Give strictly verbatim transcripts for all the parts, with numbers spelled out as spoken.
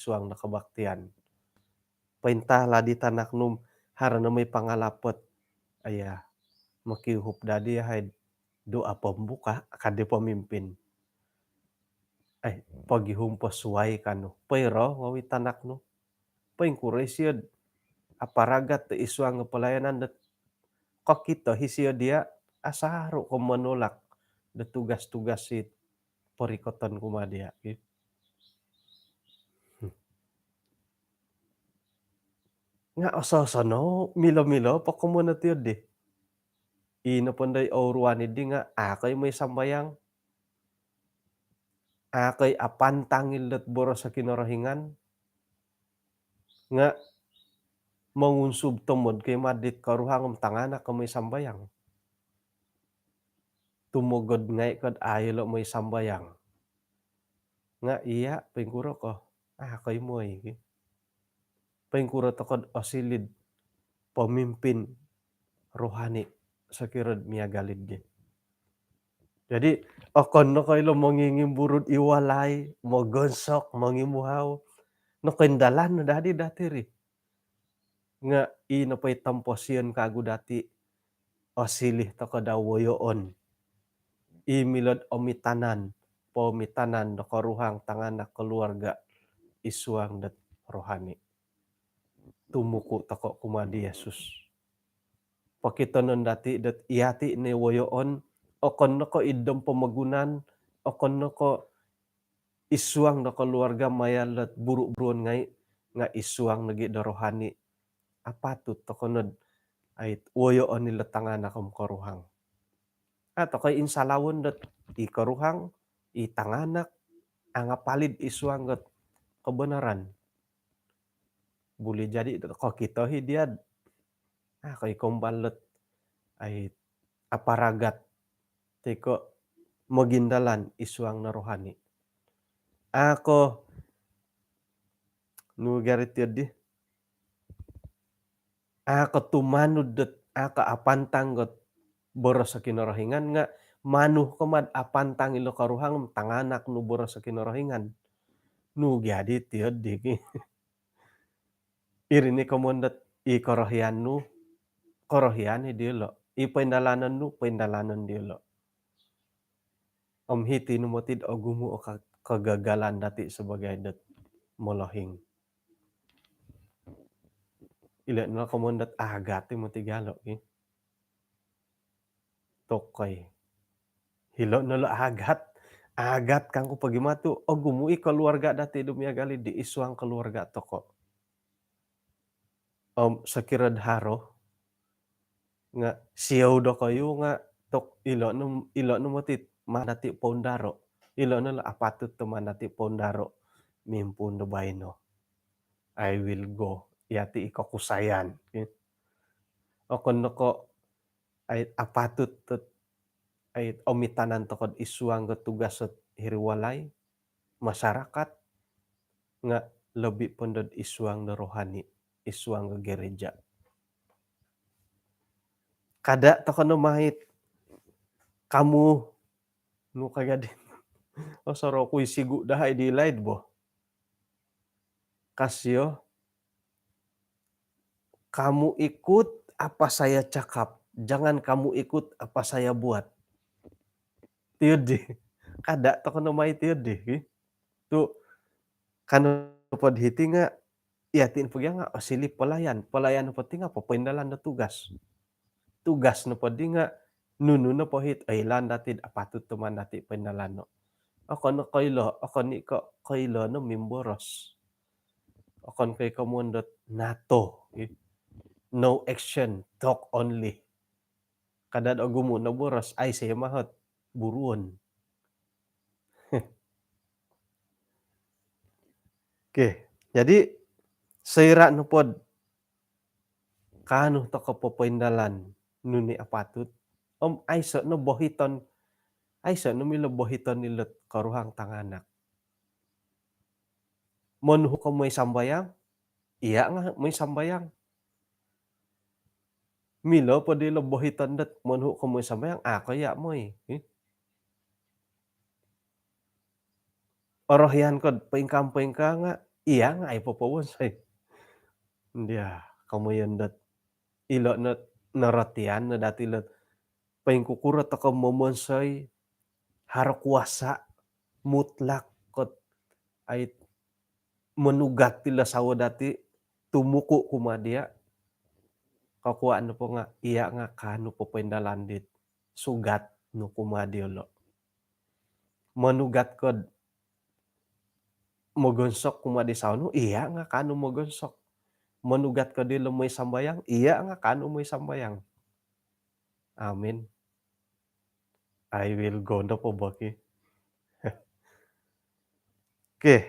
suang do kebaktian. Pointahlah di tanak nu om haro no moi pangalapot. Aya, mokiuhup dadi yahai doa pembuka, ka di pemimpin. Ai, pogihum po suai kanu. Poiro ngawi tanak nu. Poingkuro isio do aparagat do id suang pelayanan dot kokito isio dia, asaru ko menolak do tugas-tugas it porikoton kumaa dia. Nga oso-oso no milo-milo po komoyon dot iyo di. Ino pondoi ouruan idi nga a' koi moi sambayang. A' koi apantang ilo dot boros o Kinorohingan. Nga mongunsub tomod koi ma dit koruhang om tanganak ko moi sambayang. Tumogod ngai ko do a' ilo moi sambayang. Nga iya, poingkuro ko? A' koi moi ki. Poingkuro toko do osiliu do pemimpin rohani sokiro do miagal idi. Jadi okon no ko ilo mongingimburud id walai, mogonsok, mongimuhau. Nokoindalan no dadi dati ri. Nga ino po i tomposion kagu dati, osiliu toko do woyoon i milo do omitanan, poomitanan do koruhang, tanganak, keluarga id suang dot rohani. Tumuku toko kumaa di Yesus. Pokitonon dati dot iyati no i woyoon, okon no ko id pomogunan, okon no ko id suang do keluarga maya dot buru-buruon ngai, nga id suang nogi do rohani. Apatut toko no do ai woyoon ilo tanganak om koruhang. A' toko insalawon dot i koruhang, i tanganak, angapalid id suang dot kebenaran. Buli jadi dot kokito i dia do a' koi kombal dot ai aparagat toi ko mogindalan id suang no rohani. A' ko nu gari tiyo di. A' ko tumanud dot, a' ko apantang dot boros o Kinorohingan nga manu ko ma do apantang ilo koruhang om tanganak nu boros o Kinorohingan. Nu gari tiyo di ki. Iri ni komoyon dot i korohian nu, korohian i diolo. I poindalanon nu, poindalanon diolo. Om hiti no moti do ogumu o ka-, kegagalan dati sebagai dot molohing. Ilo no komoyon dot agat i moti galo ki. Tokoi. Hilo no lo agat. Agat kangku pagi matu. Ogumu i keluarga dati do miagal di id suang keluarga toko. Om sokiro do haro nga siou dokoyu nga tok ilo no, ilo no moti maan dati poundaro. Ilo no lo apatut do maan dati poundaro mimpuun do baino. I will go. Iyati i kokusayan. Okon no ko ai apatut dot ai omitanan toko do id suang do tugas dot hiri walai, masyarakat, nga lobi po dot id suang do rohani, id suang do gereja. Kada toko no mai do kamu nu kagadi. Osorou ku i sigu dahai di laid bo. Ka sio, kamu ikut apa saya cakap, jangan kamu ikut apa saya buat. Tiyo di. Kada toko no mai tiyo di ki. Tu kano po do hiti nga iyati nopo gia nga osiliu pelayan. Pelayan nopo ti nga popoindalan do tugas. Tugas nopo di nga nunu nopo it oilaan dati do apatut do maan dati poindalano. Okon no koilo, okon i ko koilo no mimboros. Okon ko i komoyon dot nato. No action, talk only. Kada do ogumu no boros, aiso i maha do buruon. Okey, jadi soira nopo do kaanu toko popoindalan nunu i apatut om aiso no bohiton, aiso no milo bohiton ilo do koruhang tanganak. Monuhu ko moi sambayang, iya nga moi sambayang. Milo po dilo bohiton dot monuhu ko moi sambayang, a' ko iya moi. Orohian ko do poingkaa-poingkaa nga iya nga' ai popowonsoi. Ndia, komoyon dot ilo' no, norotian no dati' ilo' poingkukuro toko' momonsoi haro kuasa mutlak kot ai monugat ilo' sawo dati' tumuku' kumaa diya'. Kokuwaan nopo nga' iya nga' kaanu popoindalan dit sugat nu kumaa diyolo'. Monugat kod mogonsok kumaa di sawo nu, iya nga' kaanu mogonsok. Monugat kod ilo' moi sambayang, iya nga' kaanu moi sambayang. Amin. I will go nopo bo ki. Okey.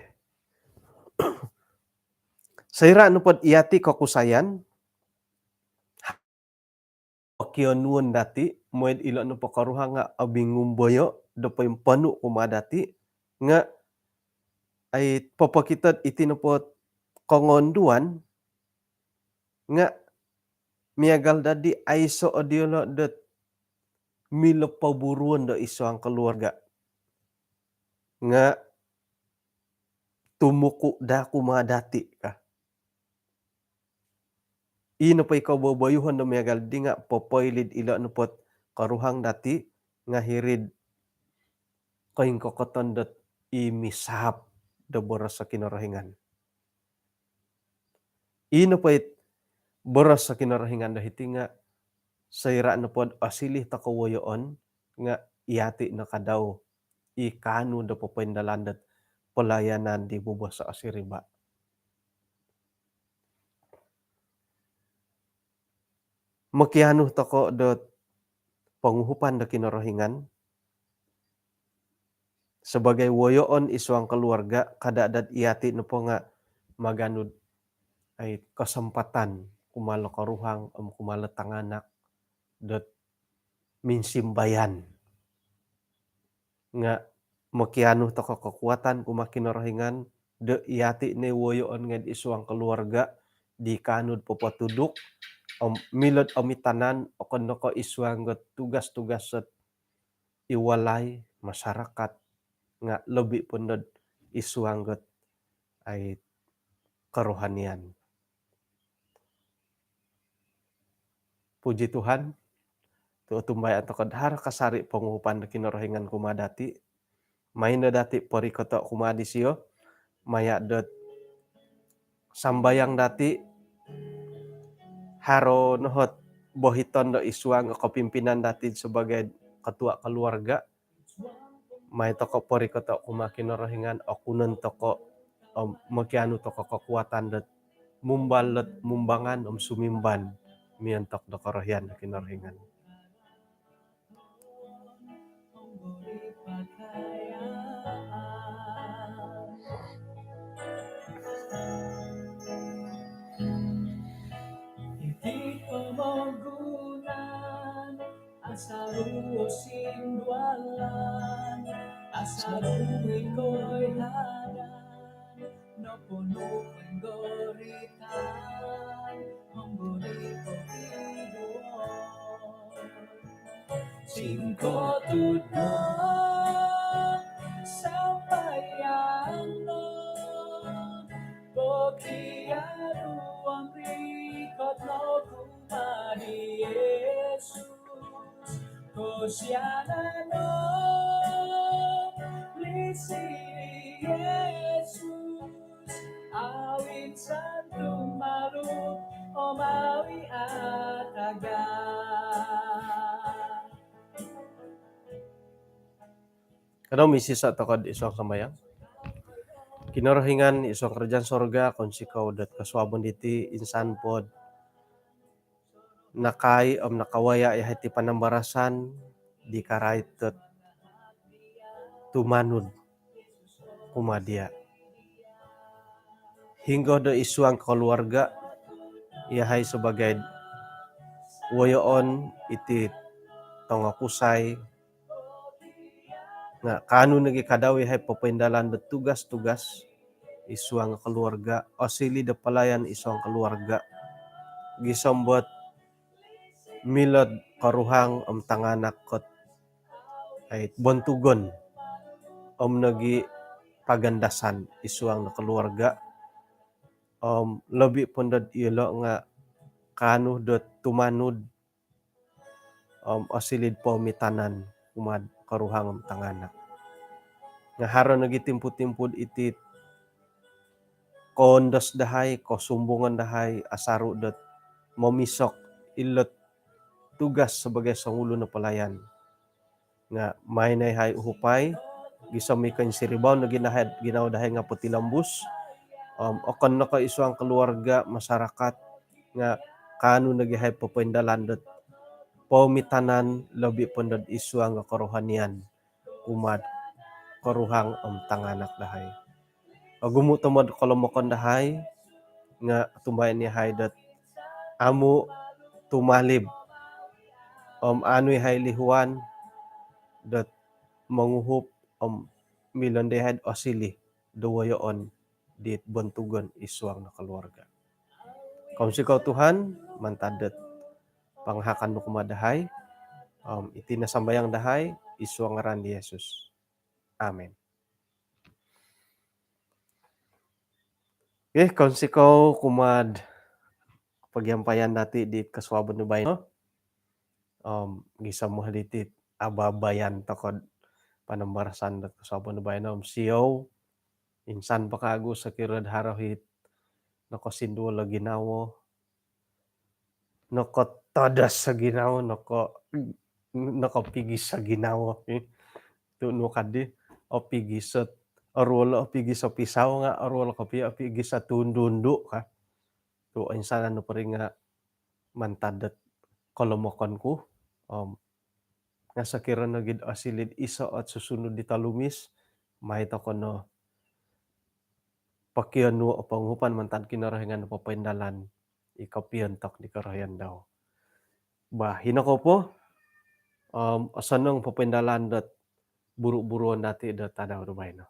Soira' nopod iyati' kokusayan, pokionuon dati', moi'd ilo' nopo koruhang nga' obingumboyo' do poimponu' kumaa dati', nga' ai popokito'd iti nopo kongonduan, nga' miagal daddi aiso' o diyolo' dot milo poburuon do isuang koluarga'. Nga' tumuku' daa kumaa dati' ka. Ii nopo i koboboyuhon do miagal di nga' popoili'd ilo' nopot koruhang dati' nga' hiri'd koingkokoton dot i misaap do boros o Kinorohingan. Ii nopo it boros o Kinorohingan do hiti nga' soira' nopod osiliu toko' woyoon nga' iyati' no kadau i kaanu do popoindalan dot palayanan di bobos o siriba'. Mokianu toko' dot ponguhupan do Kinorohingan sabagai woyoon isuang koluarga', kada' dot iyati' nopo nga' maganud ai kosompatan kumaa lo koruhang om kumaa lo tanganak dot minsimbayan. Nga' mokianu toko' kokuatan kumaa Kinorohingan do iyati' no i woyoon ngai'd isuang koluarga' di kaanud popotuduk om milo'd omitanan okon no ko' isuang got tugas-tugas ot i walai, masyarakat, nga' lobi' po nod isuang got ai kerohanian. Puji Tuhan, tu' otumbayaan toko'd haro kasari' ponguhupan do Kinorohingan kumaa dati'. Mai no dati' porikoto' kumaa disio maya' dot sambayang dati'. Haro nohot bohiton do isuang o kopimpinan dati' sabagai ketua keluarga. Mai toko' porikoto' kumaa Kinorohingan, okunon toko' om mokianu toko' kokuatan dot mumbal dot mumbangan om sumimban miontok do korohian do Kinorohingan. Iti pomogunan, asaru o sindualan, asaru i koihadan, noponu' penggoritan, memberi pengiduan. Singko' tuduk sambayang no, pokianu om rikot no kumaa di Yesus. Kosianan no, lisi di Yesus, au insan tumaru om au i ataga. Kada' misisa' toko'd isuang sambayang. Kinorohingan isuang karajaan sorga, kounsikou dot kosuabon diti insan pod nakai om nakawaya' iyahai ti panambarasan di karait dot tumanud kumaa diya'. Hinggo do isuang koluarga', iyahai sabagai woyoon iti tongokusai, nga' kaanu nogi' kadau iyahai popoindalan do tugas-tugas isuang koluarga', osiliu do palayan isuang koluarga'. Gisom dot milo'd koruhang om tanganak kot ai bontugon om nogi' pagandasan isuang do koluarga'. Om lobi po nod iyolo nga kaanu dot tumanud om osiliu do poomitanan kumaa do koruhang om tanganak. Nga haro nogi timpu-timpu iti koondos dahai, kosumbungan dahai, asaru dot momisok ilo tugas sebagai songulun o pelayan. Nga maai no yahai uhupai, gisom i koinsiribaan nogi dahai ginawo dahai nga potilombus. Om okon no ko id suang keluarga, masyarakat, nga kaanu nogi yahai popoindalan dot poomitanan lobi po nod id suang o kerohanian kumaa do koruhang om tanganak dahai. Ogumu tomod kolomokon dahai, nga otumbayaan yahai dot amu tumalib om aanu yahai lihuan dot monguhup om milo no yahai dot osiliu do woyoon dit bontugon id suang no keluarga. Kounsikou Tuhan mantad dot panahakan nu kumaa dahai. Om iti no sambayang dahai id suang ngaran di Yesus. Amin. Okey, kounsikou kumaa do pogiampayan dati di kosuabon do baino. Om gisom diti aba-abayan tokou do panambarasan do kosuabon do baino om siou, insan po kawagu sokiro do haro it nokosinduol o ginawo, nokotodos o ginawo, noko, nokopigis o ginawo. Tu nu kadi, opigis o, oruol opigis o pisau nga oruol kopio opigis o tundu-undu ka. Tu oinsanan nopo ri nga mantad dot kolomokon ku. Om nga sokiro nogi do osiliu do iso ot susunud di tolumis, maai tokou no pokionuo o ponguhupan mantad Kinorohingan popoindalan i kopiontok di korohian dau. Bah, hino kou po, om osonong popoindalan dot buru-buruon dati dot tadau do baino.